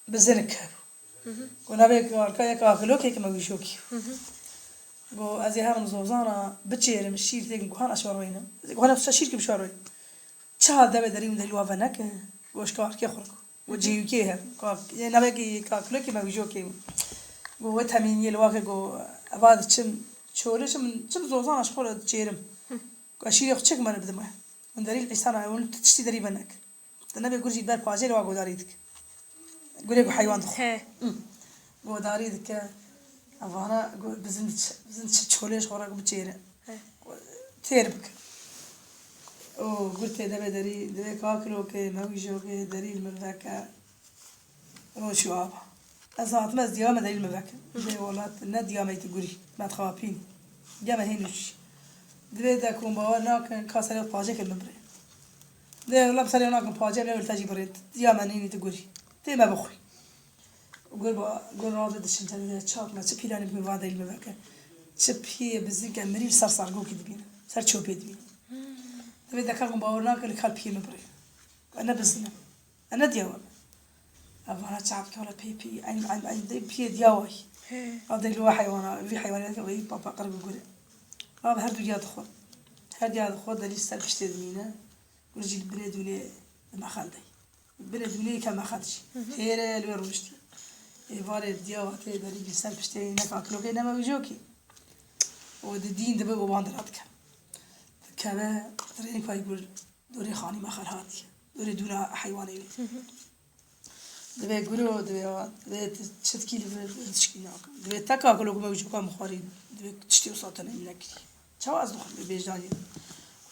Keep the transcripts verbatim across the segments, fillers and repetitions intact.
Bizinik hebû. Go navê karka ye kakilokê ki me wî jokî. Go ez ê herim zozana biçêrim, şîr têkim, go han ez şor reynim. Ez ê go hana şîr kim şor reynim. Çi hal deve derî min de lû ve neke. Go ji karkê xwe go. Go cêwîkê he. Kak, yê navê ki kakilokê me wî jokê. Go we temîniyê li wake go eva diçim. Çolê çim, çim zozana ji xwe re diçêrim. Go şîrê xwe çek me bidime. Min derî li îsana, hûn tiştî derî ve neke. Te nebe gur jî ber pacê li wa godarî dike. Gurê ku heywan dixwe. He. Godarî dike. Evana gu-, bizin çi, bizin çi çolê ji xwe re biçêre. He. Têr bike. O gur tê debe derî, divê kakilokê, mewîjokê, derî li min veke. Roj û ava. Ez hatim, ez diya me derî li min veke. Dê welat ne diya me tu gurî. Me dixapîn. Geme hênû çî. Divê de ku bawer nakin, ka serê pacê kir min birê. Dê wela bi serê nakin pacê, ne wela te jî birê. Diya me nînî tu gurî. Tê me bixwî. Gur ba, gur rade dişin te dê çak me. Çi pîlanî bû va derî li min veke. Çi piyê bizin ke mirî ser sargokî dibîne. Ser çopê dibîne. Divê de ka ku bawer nakin, li kal piyê min birê. Ne bizin e. Ene diya we. Ev vana çavkê wala pê pî, eyn, eyn, eyn, dê piyê diya way. He. Ev dê li we heywana, vî heywanê dike, wê papa qir bi gure. Ev her du diya dixwe. Her diya dixwe, delî ser piştê dimîne. Gur jî li binê dûnê dimexandey. Binê dûnê ke mexand jî. Hêre li wê rûniştiye. Êvarê diya we tê derî li ser piştê ne kakilokê ne mewîjokê. O di dîn dibe û bandira dike. Dikeve, dirênik pay gur. Dorê xanî me xerhatî. Dorê dûna heywanê wî. Divê guro, divê, divê tu çitkî li vir tişkî nakin. Divê te kakilo ku me wî coka min xwarî. Divê tiştê wisa te neyî nekirî. Çawa ez dixwim bê bêjdanî?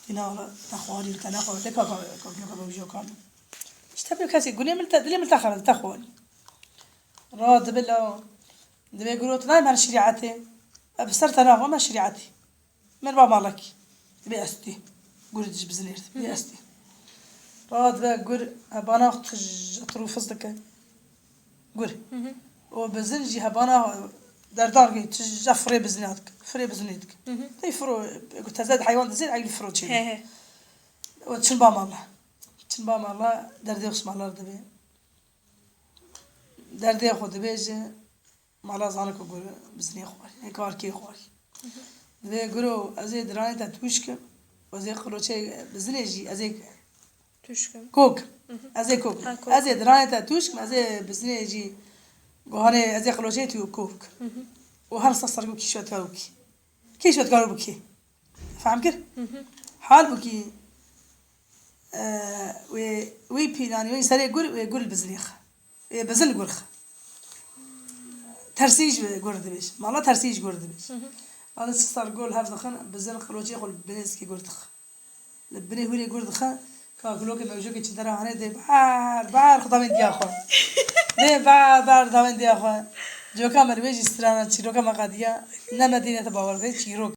Dîna ala te xwarî, te nexwarî, te kaka, kakilo ku me wî coka min. Ji te pê kesê gunê min te, dilê min te xerab, te xwarî. Ra dibe la, divê guro tu nayê me şirîetê. E bi ser te naxwe me şirîetê. Min ba malekî. Divê ez tê. Gur ji bizinê re. Divê ez tê. Radibe gur hebana tij etrûfiz dike. Gur. O bizin jî hebana derdar ge tij firê bizinê dike. Firê bizinê dike. Tey firo, teze heywan dizê, eylî firo çê. He, he. O çin ba mala. Çin ba mala, derdê xwe mala dibê. Derdê xwe dibêje. Mala zana ku gur bizinê xwarî, ne karkê xwarî. Divê guro, ez ê diranê te tûş kim, ez ê xiloçê bizinê jî, ez ê Tûş kim. Kok. Ez ê kok. Ha, kok. Ez ê diranê te tûş kim, ez ê bizinê jî guhanê, ez ê xiloçê tu kok. Û her sas ser ku kîşotkar û kî. Kîşotkar û bikî. Fehm kir? Hal bû kî, e, wê, wê pîlanî, wê serê gur, wê gur li bizinê xe. Wê bizin li gur xe. Tersî ji gur dibêj. Mala tersî ji gur dibêj. Ala çi sar gol hev dixin, bizin xiloçê xwe li binê zikê gur dix. Li binê hûrê gur dixe, ka gulokê mewjokê çi dera hanê dê ber, ber xwe davên diya xwe. Dê ber, ber davên diya xwe. Coka me li wê jî strana çîroka me qediya. Ne me dîne te bawer dê çîrok.